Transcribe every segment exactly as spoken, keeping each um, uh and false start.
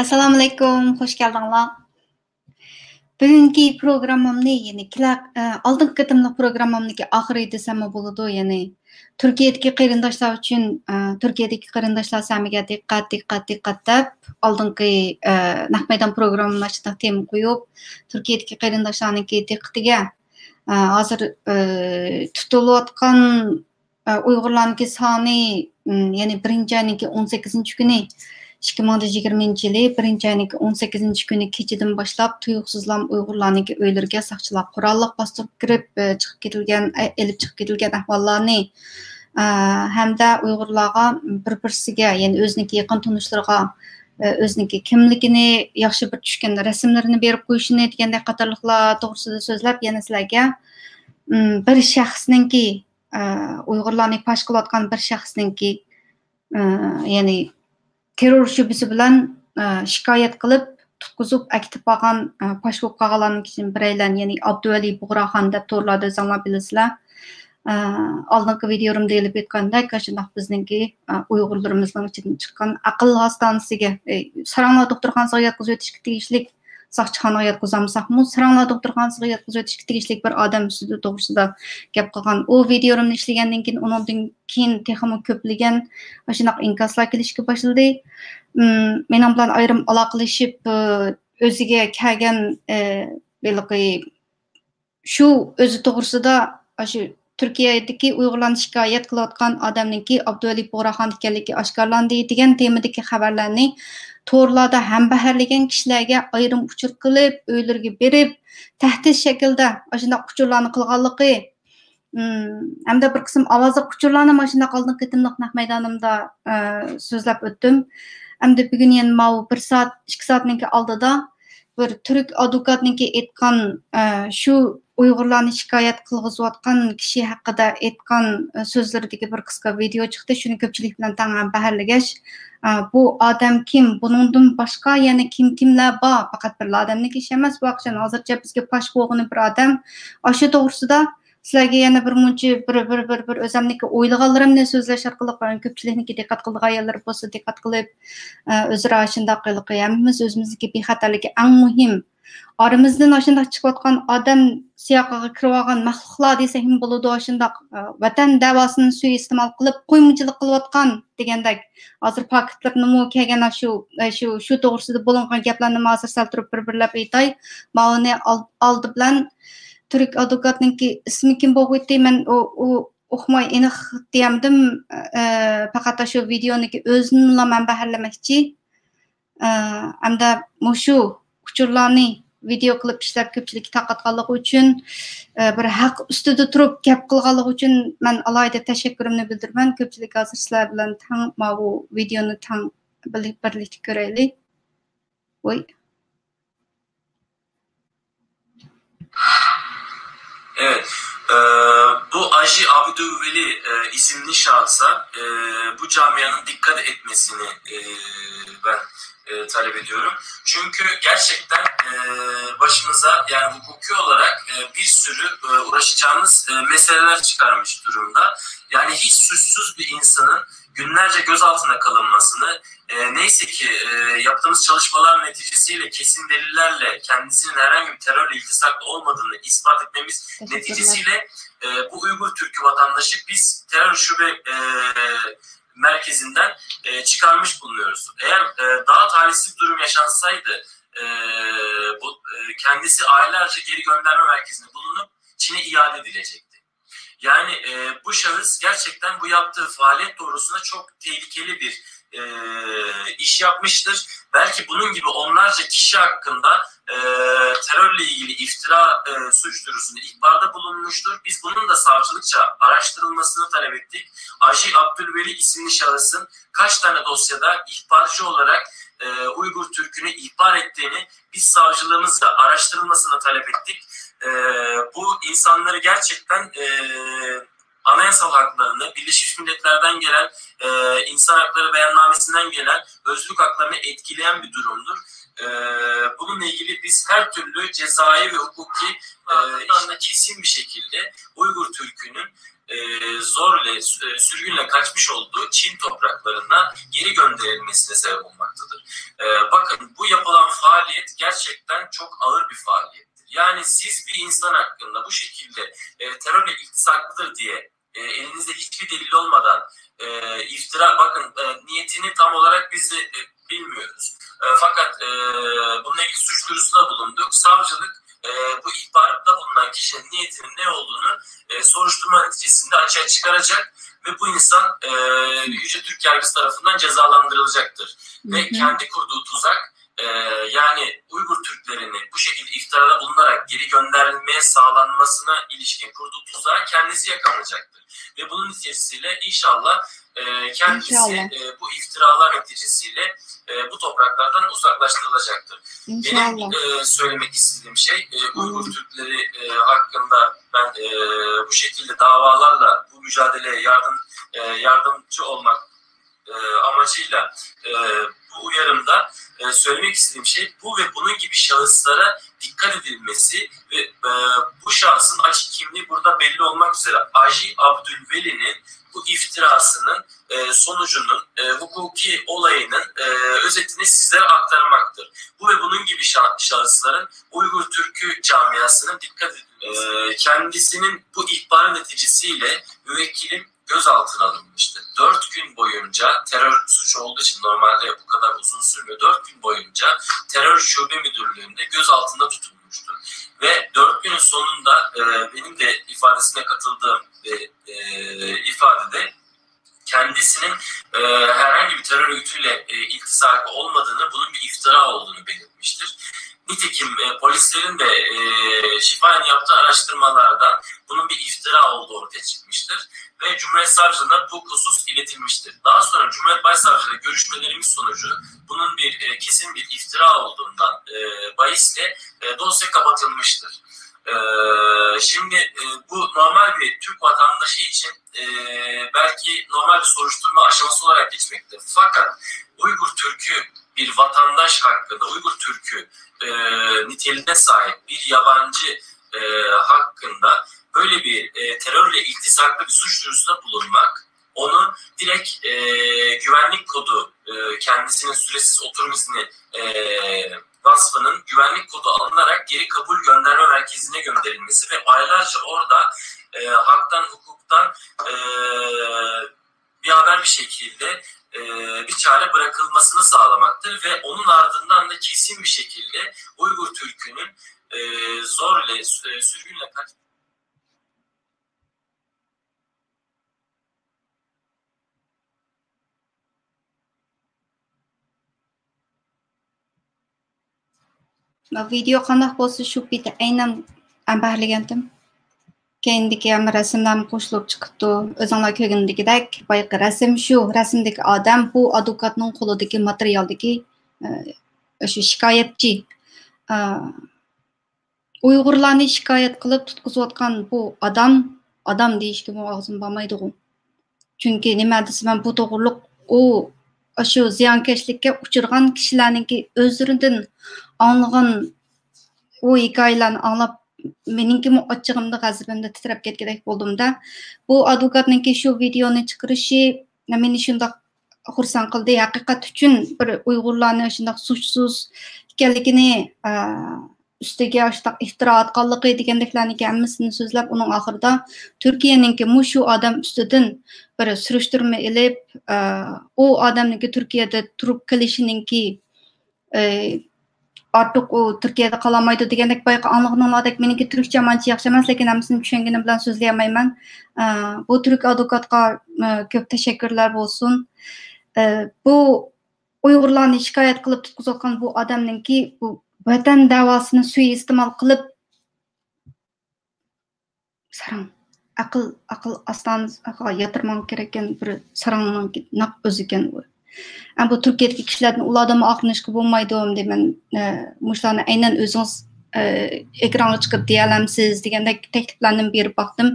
ئەسسالامۇئەلەيكۇم، خوش كەلدىڭلار. بۈگۈنكى پروگراممامنى، يەنى كېلە-، ئە، ئالدىنقى قېتىملىق پروگراممامنىڭكى ئاخىرى دېسەممۇ بولىدۇ، يەنى تۈركىيەدىكى قېرىنداشلار ئۈچۈن، ئە، تۈركىيەدىكى قېرىنداشلار سەمىگە دىققەت، دىققەت، دىققەت دەپ ئالدىنقى، ئە، نەق مەيدان پروگراممامدا شۇنداق تېما قويۇپ، تۈركىيەدىكى قېرىنداشلارنىڭكى دىققىتىگە، ئە، ھازىر، ئە، تۇتۇلۇۋاتقان ئۇيغۇرلارنىڭكى سانى، يەنى بىرىنچى ئاينىڭكى ئون سەككىزىنچى كۈنى، ئىككى مىڭ يىگىرمىنچى يىلى بىرىنچى ئاينىڭكى ئون سەككىزىنچى كۈنى كېچىدىن باشلاپ تۇيۇقسىزلا ئۇيغۇرلارنىڭكى ئۆيلىرىگە ساقچىلار قوراللىق باستۇرۇپ كىرىپ، ئە، چىقىپ كېتىلگەن، ئە، ئېلىپ چىقىپ كېتىلگەن ئەھۋاللارنى، ئە، ھەمدە ئۇيغۇرلارغا بىر-بىرسىگە، يەنى ئۆزىنىڭكى يېقىن تونۇشلىرىغا، ئە، ئۆزىنىڭكى كىملىكىنى، ياخشى بىر چۈشكەن رەسىملىرىنى بېرىپ قويۇشىنى دېگەندەك قاتارلىقلار توغرىسىدا سۆزلەپ، يەنە سىلەرگە، ئىم، بىر شەخسنىڭكى ئە، ئۇيغۇرلارنى پاش قىلىۋاتقان بىر شەخسنىڭكى، ئە، يەنى تېررور شۈبھىسى بىلەن، ئە، شىكايەت قىلىپ، تۇتقۇزۇپ ئەكېتىپ بارغان، ئە، پاش بولۇپ قالغانلارنىڭ ئىچىدىن بىرەيلەن، يەنى ئابدۇۋەلى بۇغراخان دەپ تورلاردا ئۆزۈڭلار بىلىسىلەر. ئە، ئالدىنقى ۋىدىيولىرىمدا ئېلىپ ئېيتقاندەك، ئاشۇنداق بىزنىڭكى، ئە، ئۇيغۇرلىرىمىزنىڭ ئىچىدىن چىققان ئەقىل ھاستانىسىگە، ئە، ساراڭلار دوختۇرخانىسىغا ياتقۇزۇۋېتىشكە تېگىشلىك ساقچىخانىغا ياتقۇزامساقمۇ، ساراڭلار دوختۇرخانىسىغا ياتقۇزۇۋېتىشكە تېگىشلىك بىر ئادەم ئۈستىدە، توغرىسىدا گەپ قىلغان. ئۇ ۋىدىيولىرىمنى ئىشلىگەندىن كېيىن، ئۇنىڭدىن كېيىن تېخىمۇ كۆپلىگەن ئاشۇنداق ئىنكاسلار كېلىشكە باشلىدى. ئىم، مېنىڭ بىلەن ئايرىم ئالاقىلىشىپ، ئۆزىگە كەلگەن، ئە، ھېلىقى شۇ ئۆزى توغرىسىدا، ئاشۇ تۈركىيەدىكى ئۇيغۇرلارنى شىكايەت قىلىۋاتقان ئادەمنىڭكى ئابدۇۋەلى بۇغراخان ئىكەنلىكى ئاشكارىلاندى دېگەن تېمىدىكى خەۋەرلەرنى تورلاردا ھەمبەھىرلىگەن كىشىلەرگە ئايرىم ئۇچۇر قىلىپ، ئۆيلىرىگە بېرىپ، تەھدىت شەكلىدە ئاشۇنداق ئۇچۇرلارنى قىلغانلىقى، ئىم، ھەمدە بىر قىسىم ئاۋازلىق ئۇچۇرلارنى ماشۇنداق ئالدىنقى قېتىملىق نەق مەيدانىمدا، ئە، سۆزلەپ ئۆتتۈم. ئەمدى بۈگۈن يەنە ماۋۇ بىر سائەت، ئىككى سائەتنىڭكى ئالدىدا بىر تۈرك ئادۋوكاتنىڭكى ئېيتقان، ئە، شۇ ئۇيغۇرلارنى شىكايەت قىلغۇزۇۋاتقان كىشى ھەققىدە ئېيتقان، ئە، سۆزلىرىدىكى بىر قىسقا ۋىدېئو چىقتى. شۇنى كۆپچىلىك بىلەن تەڭ ھەمبەھىرلىگەچ، ئە، بۇ ئادەم كىم؟ بۇنىڭدىن باشقا يەنە كىم، كىملەر بار؟ پەقەت بىرلا ئادەمنىڭكى ئىشى ئەمەس. بۇ ئاخشام ھازىرچە بىزگە پاش بولغىنى بىر ئادەم. ئاشۇ توغرىسىدا سىلەرگە يەنە بىر مۇنچە بىر، بىر، بىر، بىر ئۆزەمنىڭكى ئويلىغانلىرىمنى سۆزلەش ئارقىلىق، كۆپچىلىكنىڭكى دىققەت قىلىدىغان يەرلىرى بولسا دىققەت قىلىپ، ئە، ئۆزئارا شۇنداق قىلىقى، ھەممىمىز ئۆزىمىزنىڭكى بىخەتەرلىكى ئەڭ مۇھىم. ئارىمىزدىن ئاشۇنداق چىقىۋاتقان ئادەم سىياقىغا كىرىۋالغان مەخلۇقلار دېسەكمۇ بولىدۇ، ئاشۇنداق، ئە، ۋەتەن دەۋاسىنى سۇيىئىستېمال قىلىپ قويمىچىلىق قىلىۋاتقان دېگەندەك، ھازىر پاكىتلىرىنىمۇ كەلگەن شۇ، ئە، شۇ، شۇ توغرىسىدا بولۇنغان گەپلەرنىمۇ ھازىر سەل تۇرۇپ بىر-بىرلەپ ئېيتاي. ماۋۇنى ئال-، ئالدى بىلەن تۈرك ئادۋوكاتنىڭكى ئىسمى كىم بولغۇيتتى؟ مەن ئۇ، ئۇ ئۇقماي ئېنىق دېيەمدىم. ئە، پەقەت شۇ ۋىدېئونىڭكى ئۆزىنىلا مەن بەھرىلىمەكچى. ئە، ئەمدى مۇشۇ ئۇچۇرلارنى ۋىدېئو قىلىپ ئىشلەپ كۆپچىلىككە تارقاتقانلىقى ئۈچۈن، ئە، بىر ھەق ئۈستىدە تۇرۇپ گەپ قىلغانلىقى ئۈچۈن مەن ئالاھىدە تەشەككۈرۈمنى بىلدۈرىمەن. كۆپچىلىك ھازىر سىلەر بىلەن تەڭ ماۋۇ ۋىدېئونى تەڭ بىرلىك-، بىرلىكتە كۆرەيلى. ۋوي. Evet, e, bu Aji Abdülveli e, isimli şahsa e, bu camianın dikkat etmesini e, ben e, talep ediyorum. Çünkü gerçekten e, başımıza yani hukuki olarak e, bir sürü e, uğraşacağımız e, meseleler çıkarmış durumda. Yani hiç suçsuz bir insanın günlerce gözaltına kalınmasını, e, neyse ki e, yaptığımız çalışmalar neticesiyle kesin delillerle kendisinin herhangi bir terörle ilgisi hakkında olmadığını ispat etmemiz neticesiyle e, bu Uygur Türk'ü vatandaşı biz terör şube e, merkezinden e, çıkarmış bulunuyoruz. Eğer e, daha talihsiz bir durum yaşansaydı e, bu e, kendisi aylarca geri gönderme merkezinde bulunup Çin'e iade edilecekti. Yani e, bu şahıs gerçekten bu yaptığı faaliyet doğrultusunda çok tehlikeli bir e, iş yapmıştır. Belki bunun gibi onlarca kişi hakkında e, terörle ilgili iftira e, suç duyurusunda ihbarda bulunmuştur. Biz bunun da savcılıkça araştırılmasını talep ettik. Aji Abdülveli isimli şahısın kaç tane dosyada ihbarcı olarak e, Uygur Türk'ünü ihbar ettiğini biz savcılığımızca araştırılmasını talep ettik. E, bu insanları gerçekten e, anayasal haklarını, Birleşmiş Milletler'den gelen e, insan hakları beyannamesinden gelen özlük haklarını etkileyen bir durumdur. Ee, bununla ilgili biz her türlü cezai ve hukuki e, anda kesin bir şekilde Uygur Türk'ünün e, zor ile, e, sürgünle kaçmış olduğu Çin topraklarına geri gönderilmesine sebep olmaktadır. E, bakın, bu yapılan faaliyet gerçekten çok ağır bir faaliyettir. Yani siz bir insan hakkında bu şekilde e, terörle iltisaklıdır diye e, elinizde hiçbir delil olmadan e, iftira, bakın, e, niyetini tam olarak biz de e, bilmiyoruz. E, fakat e, bununla ilgili suç duyurusunda bulunduk. Savcılık e, bu ihbarda bulunan kişinin niyetinin ne olduğunu e, soruşturma neticesinde açığa çıkaracak ve bu insan e, Yüce Türk Yargısı tarafından cezalandırılacaktır. Ve kendi kurduğu tuzak, e, yani Uygur Türklerini bu şekilde iftirada bulunarak geri gönderilmeye sağlanmasına ilişkin kurduğu tuzağa kendisi yakalanacaktır. Ve bunun neticesiyle inşallah e, kendisi İnşallah. e, bu iftiralar neticesiyle e, bu topraklardan uzaklaştırılacaktır. İnşallah. Benim e, söylemek istediğim şey, e, Uygur Türkleri e, hakkında ben e, bu şekilde davalarla bu mücadeleye yardım e, yardımcı olmak e, amacıyla e, bu uyarımda e, söylemek istediğim şey, bu ve bunun gibi şahıslara dikkat edilmesi ve e, bu şahsın açık kimliği burada belli olmak üzere Aji Abdülveli'nin bu iftirasının e, sonucunun, e, hukuki olayının e, özetini sizlere aktarmaktır. Bu ve bunun gibi şah- şahısların Uygur Türkü camiasının dikkat edilmesi. E, kendisinin bu ihbarı neticesiyle müvekkilim gözaltına alınmıştı. Dört gün boyunca, terör suçu olduğu için normalde bu kadar uzun sürmüyor. Dört gün boyunca terör şube müdürlüğünde gözaltında tutulmuştu. Ve dört günün sonunda e, benim de ifadesine katıldığım ve e, ifadede kendisinin e, herhangi bir terör örgütüyle e, iltisakı olmadığını, bunun bir iftira olduğunu belirtmiştir. Nitekim e, polislerin de e, şifayen yaptığı araştırmalarda bunun bir iftira olduğu ortaya çıkmıştır. Ve Cumhuriyet Savcılığına bu husus iletilmiştir. Daha sonra Cumhuriyet Başsavcılığı görüşmelerimiz sonucu bunun bir e, kesin bir iftira olduğundan e, bahisle e, dosya kapatılmıştır. E, şimdi e, bu normal bir Türk vatandaşı için e, belki normal bir soruşturma aşaması olarak geçmekte. Fakat Uygur Türk'ü bir vatandaş hakkında, Uygur Türk'ü e, niteliğine sahip bir yabancı e, hakkında böyle bir e, terörle iltisaklı bir suç duyurusunda bulunmak, onu direkt e, güvenlik kodu, e, kendisinin süresiz oturum izni e, vasfının güvenlik kodu alınarak geri kabul gönderme merkezine gönderilmesi ve aylarca orada e, haktan hukuktan e, bir haber bir şekilde e, bir çare bırakılmasını sağlamaktır ve onun ardından da kesin bir şekilde Uygur Türk'ünün e, zor ile e, sürgünle kaç ۋىدېئو قانداق بولسا شۇ پېتى ئەينەن ئەمبەرلىگەنتىم. كەينىدىكى ھەممە رەسىملەرمۇ قوشۇلۇپ چىقىپتۇ. ئۆزۈڭلار كۆرگىنىدىكىدەك، بايىقى رەسىم شۇ، رەسىمدىكى ئادەم بۇ ئادۋوكاتنىڭ قولىدىكى ماتېرىيالدىكى، ئە، شۇ شىكايەتچى. ئە، ئۇيغۇرلارنى شىكايەت قىلىپ تۇتقۇزۇۋاتقان بۇ ئادام، ئادام دېيىشكىمۇ ئاغزىم بارمايدىغۇ. چۈنكى نېمە دېسە، مەن بۇ توغرۇلۇق ئۇ، ئاشۇ زىيانكەشلىككە ئۇچرىغان كىشىلەرنىڭكى ئۆزلىرىدىن ئاڭلىغان ئۇ ھېكايىلەرنى ئاڭلاپ، مېنىڭكىمۇ ئاچچىقىمدا، غەزىپىمدە تىترەپ كەتكۈدەك بولدۇم-دە. بۇ ئادۋوكاتنىڭكى شۇ ۋىدېئونى چىقىرىشى مېنى شۇنداق خۇرسەن قىلدى. ھەقىقەت ئۈچۈن بىر ئۇيغۇرلارنى شۇنداق سۇچسىز ئىكەنلىكىنى، ئە، ئۈستىگە شۇنداق ئىفتىرا ئاتقانلىقى دېگەندەكلەرنىڭكى ھەممىسىنى سۆزلەپ، ئۇنىڭ ئاخىرىدا تۈركىيەنىڭكى مۇشۇ ئادەم ئۈستىدىن بىر سۈرۈشتۈرمە ئېلىپ، ئە، ئۇ ئادەمنىڭكى تۈركىيەدە تۇرۇپ قېلىشىنىڭكى، ئە، ئارتۇق ئۇ تۈركىيەدە قالالمايدۇ دېگەندەك بايىقى ئاڭلىغىنىڭلاردەك، مېنىڭكى تۈركچەم ئانچە ياخشى ئەمەس، لېكىن ھەممىسىنى چۈشەنگىنىم بىلەن سۆزلىيەلمەيمەن. ئە، بۇ تۈرك ئادۋوكاتقا، ئە، كۆپ تەشەككۈرلەر بولسۇن. ئە، بۇ ئۇيغۇرلارنى شىكايەت قىلىپ تۇتقۇزۇۋاتقان بۇ ئادەمنىڭكى بۇ ۋەتەن دەۋاسىنى سۇيىئىستېمال قىلىپ، ساراڭ، ئەقىل، ئەقىل ئاستانىسىغا ياتۇرماڭ كېرەككەن بىر ساراڭنىڭ نەق ئۆزىكەن ئۇ. ئە، بۇ تۈركىيەدىكى كىشىلەردىن ئۇلاردىنمۇ ئاقلىنىشقا بولمايدۇ، ئەمدى مەن، ئە، مۇشۇلارنى ئەينەن ئۆزىڭىز، ئە، ئېكرانغا چىقىپ دېيەلەمسىز دېگەندەك تەكلىپلەرنى بېرىپ باقتىم.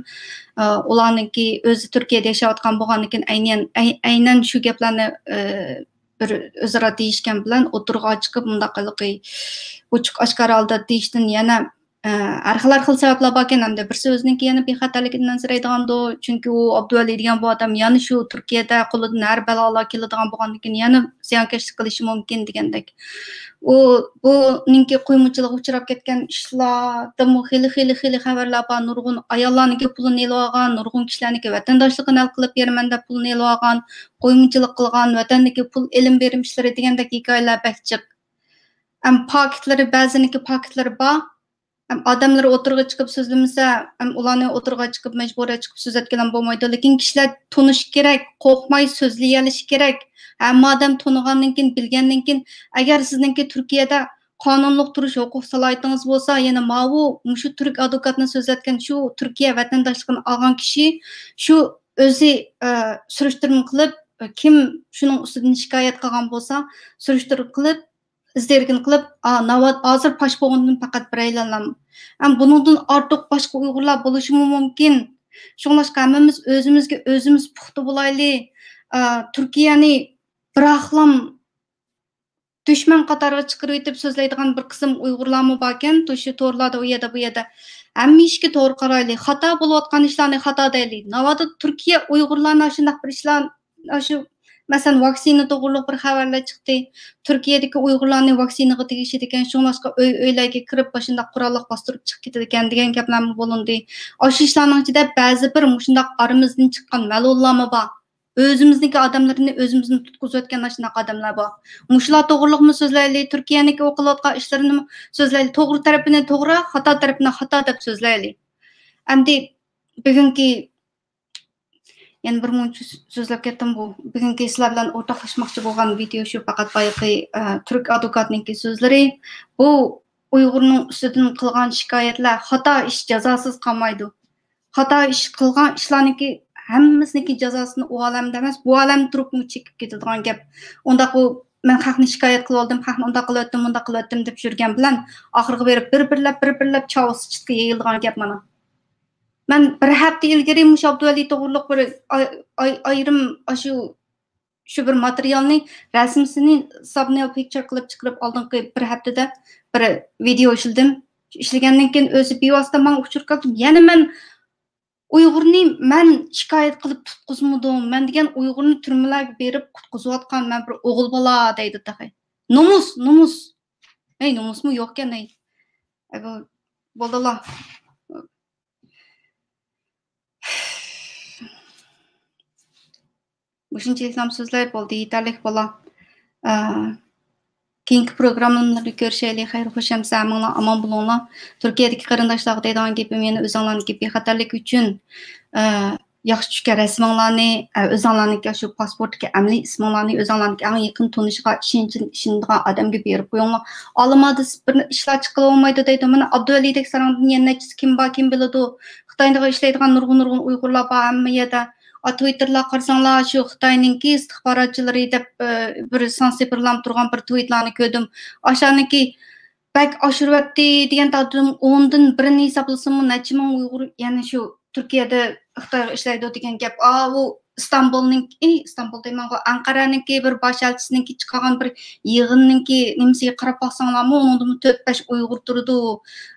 ئە، ئۇلارنىڭكى ئۆزى تۈركىيەدە ياشاۋاتقان بولغاندىكىن ئەينەن، ئەي-، ئەينەن شۇ گەپلەرنى، ئە، بىر ئۆزئارا دېيىشكەن بىلەن ئوتتۇرىغا چىقىپ، مۇنداق ھېلىقى ئوچۇق ئاشكارا ھالدا دېيىشتىن يەنە، ئە، ھەر خىل، ھەر خىل سەۋەبلەر باركەن. ئەمدى بىرسى ئۆزىنىڭكى يەنە بىخەتەرلىكىدىن ئەنسىرەيدىغاندۇ، چۈنكى ئۇ ئابدۇۋەلى دېگەن بۇ ئادەم يەنە شۇ تۈركىيەدە قولىدىن ھەر بەلالار كېلىدىغان بولغاندىن كېيىن يەنە زىيانكەشلىك قىلىشى مۇمكىن دېگەندەك. ئۇ، بۇنىڭكى قۇيمىچىلىققا ئۇچراپ كەتكەن ئىشلاردىنمۇ خېلى، خېلى، خېلى خەۋەرلەر بار. نۇرغۇن ئاياللارنىڭكى پۇلىنى ئېلىۋالغان، نۇرغۇن كىشىلەرنىڭكى ۋەتەنداشلىقىنى ھەل قىلىپ بېرىمەن دەپ پۇلىنى ئېلىۋالغان، قۇيمىچىلىق قىلغان، ۋەتەندىكى پۇل ئېلىم بېرىم ئىشلىرى دېگەندەك ھېكايىلەر بەك جىق. ئەم، پاكىتلىرى، بەزىنىڭكى پاكىتلىرى بار. ئەم، ئادەملىرى ئوتتۇرىغا چىقىپ سۆزلىمىسە، ئەم، ئۇلارنى ئوتتۇرىغا چىقىپ مەجبۇرىي چىقىپ سۆزلەتكىلىمۇ بولمايدۇ. لېكىن كىشىلەر تونۇشى كېرەك، قورقماي سۆزلىيەلىشى كېرەك. ھەممە ئادەم تونۇغاندىن كېيىن، بىلگەندىن كېيىن، ئەگەر سىزنىڭكى تۈركىيەدە قانۇنلۇق تۇرۇش ھوقۇق سالاھىيىتىڭىز بولسا، يەنە ماۋۇ، مۇشۇ تۈرك ئادۋوكاتنى سۆزلەتكەن شۇ تۈركىيە ۋەتەنداشلىقىنى ئالغان كىشى شۇ ئۆزى، ئە، سۈرۈشتۈرمە قىلىپ، كىم شۇنىڭ ئۈستىدىن شىكايەت قىلغان بولسا، سۈرۈشتۈرمە قىلىپ، ئىز دېرىكىنى قىلىپ، ئا، ناۋا-، ھازىر پاش بولغىنىدىن پەقەت بىرەيلەنلا. ھەم بۇنىڭدىن ئارتۇق باشقا ئۇيغۇرلار بولۇشىمۇ مۇمكىن. شۇڭلاشقا ھەممىمىز ئۆزىمىزگە ئۆزىمىز پۇختا بولايلى. ئا، تۈركىيەنى بىراقلام دۈشمەن قاتارىغا چىقىرىۋېتىپ سۆزلەيدىغان بىر قىسىم ئۇيغۇرلارمۇ باركەن، شۇ تورلاردا، ئۇ يەردە، بۇ يەردە. ھەممە ئىشكە توغرا قارايلى، خاتا بولۇۋاتقان ئىشلارنى خاتا دەيلى. ناۋادا تۈركىيە ئۇيغۇرلارنى ئاشۇنداق بىر ئىشلار، ئاشۇ، مەسىلەن، ۋاكسىنا توغرۇلۇق بىر خەۋەرلەر چىقتى. تۈركىيەدىكى ئۇيغۇرلارنى ۋاكسىنىغا تېگىشىدىكەن، شۇڭلاشقا ئۆي-، ئۆيلەرگە كىرىپ، ئاشۇنداق قوراللىق باستۇرۇپ چىقىپ كېتىدىكەن دېگەن گەپلەرمۇ بولۇندى. ئاشۇ ئىشلارنىڭ ئىچىدە بەزى بىر مۇشۇنداق ئارىمىزدىن چىققان مەلۇنلارمۇ بار. ئۆزىمىزنىڭكى ئادەملىرىنى ئۆزىمىزنى تۇتقۇزۇۋەتكەن ئاشۇنداق ئادەملەر بار. مۇشۇلار توغرۇلۇقمۇ سۆزلەيلى، تۈركىيەنىڭكى ئۇ قىلىۋاتقان ئىشلىرىنىمۇ سۆزلەيلى، توغرا تەرىپىنى توغرا، خاتا تەرىپىنى خاتا دەپ سۆزلەيلى. ئەمدى بۈگۈنكى، يەنە بىر مۇنچە سۆزلەپ كەتتىم بۇ. بۈگۈنكى سىلەر بىلەن ئورتاقلاشماقچى بولغان ۋىدېو شۇ، پەقەت بايىقى، ئە، تۈرك ئادۋوكاتنىڭكى سۆزلىرى. بۇ ئۇيغۇرنىڭ ئۈستىدىن قىلغان شىكايەتلەر، خاتا ئىش جازاسىز قالمايدۇ. خاتا ئىش قىلغان ئىشلارنىڭكى ھەممىسىنىڭكى جازاسىنى ئۇ ئالەمدە ئەمەس، بۇ ئالەمدە تۇرۇپمۇ چېكىپ كېتىدىغان گەپ. ئۇنداق ئۇ، مەن خەقنى شىكايەت قىلىۋالدىم، خەقنى ئۇنداق قىلىۋەتتىم، مۇنداق قىلىۋەتتىم دەپ يۈرگەن بىلەن، ئاخىرىغا بېرىپ بىر-بىرلەپ، بىر-بىرلەپ چاۋۇ سىچىتقا يېيىلىدىغان گەپ مانا. مەن بىر ھەپتە ئىلگىرى مۇشۇ ئابدۇۋەلى توغرۇلۇق بىر ئاي-، ئاي-، ئايرىم ئاشۇ شۇ بىر ماتېرىيالنى رەسىمسىنى سابنېيل پىكچەر قىلىپ چىقىرىپ، ئالدىنقى بىر ھەپتىدە بىر ۋىدېو ئىشلىدىم. ئىشلىگەندىن كېيىن ئۆزى بىۋاسىتە ماڭا ئۇچۇر كەلدى. يەنە مەن ئۇيغۇرنى مەن شىكايەت قىلىپ تۇتقۇزمىدىم. مەن دېگەن ئۇيغۇرنى تۈرمىلەرگە بېرىپ قۇتقۇزۇۋاتقان مەن بىر ئوغۇل بالا دەيدۇ تېخى. نومۇس، نومۇس. ھەي، نومۇسمۇ يوقكەن، ھەي. ئەي، بۇ، بولدىلا. مۇشۇنچىلىكلام سۆزلەپ بولدى، يېتەرلىك بولا. ئە، كېيىنكى پروگراممىلاردا كۆرۈشەيلى. خەير خوش ئەمىسە، ھەممىڭلار ئامان بولۇڭلار. تۈركىيەدىكى قېرىنداشلارغا دەيدىغان گېپىم يەنە ئۆزۈڭلارنىڭكى بىخەتەرلىكى ئۈچۈن، ئە، ياخشى چۈشكەن رەسىمىڭلارنى، ئە، ئۆزۈڭلارنىڭكى شۇ پاسپورتتىكى ئەمەلىي ئىسمىڭلارنى ئۆزۈڭلارنىڭكى ئەڭ يېقىن تونۇشىغا، ئىشەنچىدىن ئىشىنىدىغان ئادەمگە بېرىپ قويۇڭلار. ئالىمادا بىر ئىشلار چىققىلى بولمايدۇ دەيدۇ. مانا ئابدۇۋەلىدەك ساراڭدىن يەنە نەچچىسى كىم بار، كىم بىلىدۇ. خىتايدا ئىشلەيدىغان نۇرغۇن، نۇرغۇن ئۇيغۇرلار بار ھەممە يەردە. ئا، تويتېرلار قارىساڭلار، شۇ خىتاينىڭكى ئىستىخباراتچىلىرى دەپ، ئە، بىر سانسى بىرلام تۇرغان بىر تويتلارنى كۆردۈم. ئاشۇلارنىڭكى بەك ئاشۇرۇۋەتتى دېگەن تاغدىن ئوندىن بىرىنى ھېسابلىسىمۇ، نەچچە مىڭ ئۇيغۇر يەنە شۇ تۈركىيەدە خىتايغا ئىشلەيدۇ دېگەن گەپ. ئاۋۇ ئىستانبۇلنىڭكى، ئىستانبۇل دەيمەنغۇ، ئەنقەرەنىڭكى بىر باش ئەلچىسىنىڭكى چىقارغان بىر يىغىننىڭكى نېمىسىگە قاراپ باقساڭلارمۇ، ئۇنىڭدىمۇ تۆت بەش ئۇيغۇر تۇرىدۇ.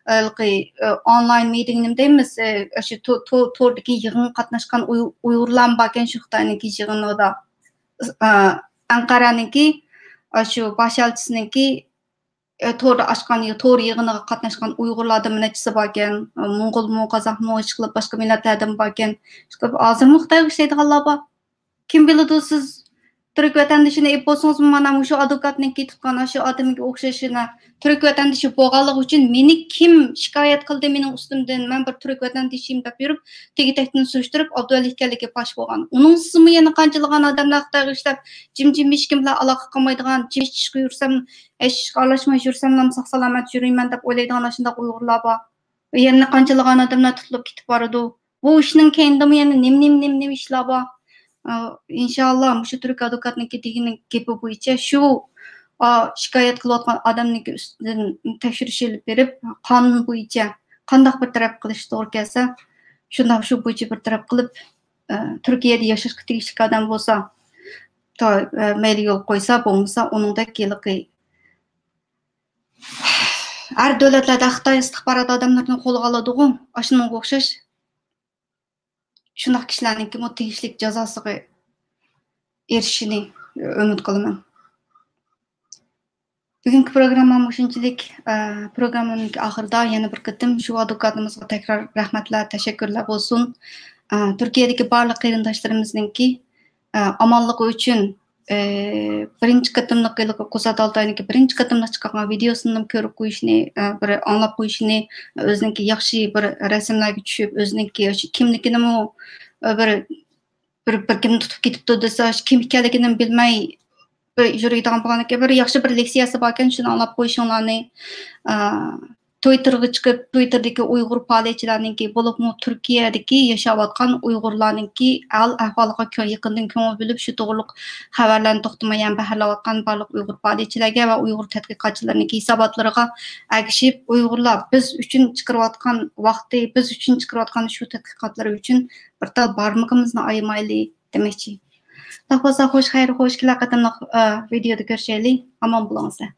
ھېلىقى، ئە، ئونلاين مىتىڭ نېمە دەيمىز، ئە، ئاشۇ تو-، تو-، توردىكى يىغىنغا قاتناشقان ئۇي-، ئۇيغۇرلارمۇ باركەن شۇ خىتاينىڭكى يىغىنىدا. ئە، ئەنقەرەنىڭكى، ئاشۇ باش ئەلچىسىنىڭكى، ئە، توردا ئاچقان، تور يىغىنىغا قاتناشقان ئۇيغۇرلاردىن نەچچىسى باركەن. ئە، موڭغۇلمۇ، قازاقمۇ، ئىشقىلىپ باشقا مىللەتلەردىن باركەن. ئىشقىلىپ ھازىرمۇ خىتايغا ئىشلەيدىغانلار بار. كىم بىلىدۇ، سىز تۈرك ۋەتەندىشىنى ئېلىپ بولسىڭىزمۇ، مانا مۇشۇ ئادۋوكاتنىڭكى تۇتقان ئاشۇ ئادىمىگە ئوخشاش يەنە تۈرك ۋەتەندىشى بولغانلىقى ئۈچۈن مېنى كىم شىكايەت قىلدى مېنىڭ ئۈستۈمدىن، مەن بىر تۈرك ۋەتەندىشىم دەپ يۈرۈپ، تېگى-تەكتىن سۈرۈشتۈرۈپ، ئابدۇۋەلى ئىكەنلىكى پاش بولغان. ئۇنىڭسىزمۇ يەنە قانچىلىغان ئادەملەر خىتايغا ئىشلەپ، جىم-جىم ھېچكىم بىلەن ئالاقە قىلمايدىغان، جىم ھېچ ئىشقا يۈرسەم، ھېچ ئىشقا ئارىلاشماي يۈرسەملا ساق-سالامەت يۈرىمەن دەپ ئويلايدىغان ئاشۇنداق ئۇيغۇرلار بار. يەنە قانچىلىغان ئادەملەر تۇتۇلۇپ كېتىپ بارىدۇ. بۇ ئىشنىڭ كەينىدىمۇ يەنە نېمە، نېمە، نېمە، نېمە ئىشلار بار؟ ئا، ئىنشاللا مۇشۇ تۈرك ئادۋوكاتنىڭكى دېگىنى، گېپى بويىچە شۇ، ئا، شىكايەت قىلىۋاتقان ئادەمنىڭكى ئۈستىدىن تەكشۈرۈش ئېلىپ بېرىپ، قانۇن بويىچە قانداق بىر تەرەپ قىلىش توغرا كەلسە، شۇنداق شۇ بويىچە بىر تەرەپ قىلىپ، ئا، تۈركىيەدە ياشاشقا تېگىشلىك ئادەم بولسا، تا-، ئە، مەيلى يول قويسا، بولمىسا ئۇنىڭدەك ھېلىقى ھەر دۆلەتلەردە خىتاي ئىستىخبارات ئادەملىرىنى قولغا ئالىدىغۇ، ئاشۇنىڭغا ئوخشاش شۇنداق كىشىلەرنىڭكىمۇ تېگىشلىك جازاسىغا ئېرىشىشىنى ئۈمىد قىلىمەن. بۈگۈنكى پروگراممام مۇشۇنچىلىك. ئە، پروگراممامنىڭكى ئاخىرىدا يەنە بىر قېتىم شۇ ئادۋوكاتىمىزغا تەكرار رەھمەتلەر، تەشەككۈرلەر بولسۇن. ئە، تۈركىيەدىكى بارلىق قېرىنداشلىرىمىزنىڭكى، ئە، ئامانلىقى ئۈچۈن، ئە، بىرىنچى قېتىملىق ھېلىقى قۇسات ئالتاينىڭكى بىرىنچى قېتىملىق چىقارغان ۋىدېيوسىنىمۇ كۆرۈپ قويۇشىنى، ئە، بىر ئاڭلاپ قويۇشىنى، ئۆزىنىڭكى ياخشى بىر رەسىملەرگە چۈشۈپ، ئۆزىنىڭكى شۇ كىملىكىنىمۇ، ئە، بىر بىر، بىر كىمنى تۇتۇپ كېتىپتۇ دېسە، كىم ئىكەنلىكىنى بىلمەي بىر يۈرىدىغان بولغاندىكىن، بىر ياخشى بىر لېكسىيەسى باركەن، شۇنى ئاڭلاپ قويۇشۇڭلارنى، ئا، تويتېرغا چىقىپ، تويتېردىكى ئۇيغۇر پائالىيەتچىلەرنىڭكى، بولۇپمۇ تۈركىيەدىكى ياشاۋاتقان ئۇيغۇرلارنىڭكى ھال ئەھۋالىغا كۆ-، يېقىندىن كۆڭۈل بۆلۈپ، شۇ توغرىلىق خەۋەرلەرنى توختىمايدىن بەھرىلەۋاتقان بارلىق ئۇيغۇر پائالىيەتچىلەرگە ۋە ئۇيغۇر تەتقىقاتچىلىرىنىڭكى ھېساباتلىرىغا ئەگىشىپ، ئۇيغۇرلار بىز ئۈچۈن چىقىرىۋاتقان ۋاقتى، بىز ئۈچۈن چىقىرىۋاتقان شۇ تەتقىقاتلىرى ئۈچۈن بىر تال بارمىقىمىزنى ئايىمايلى دېمەكچى. ئۇنداق بولسا، خوش خەير، خوش كېلەر قېتىملىق، ئە، ۋىدېيودا كۆرۈشەيلى. ئامان بولۇڭلار.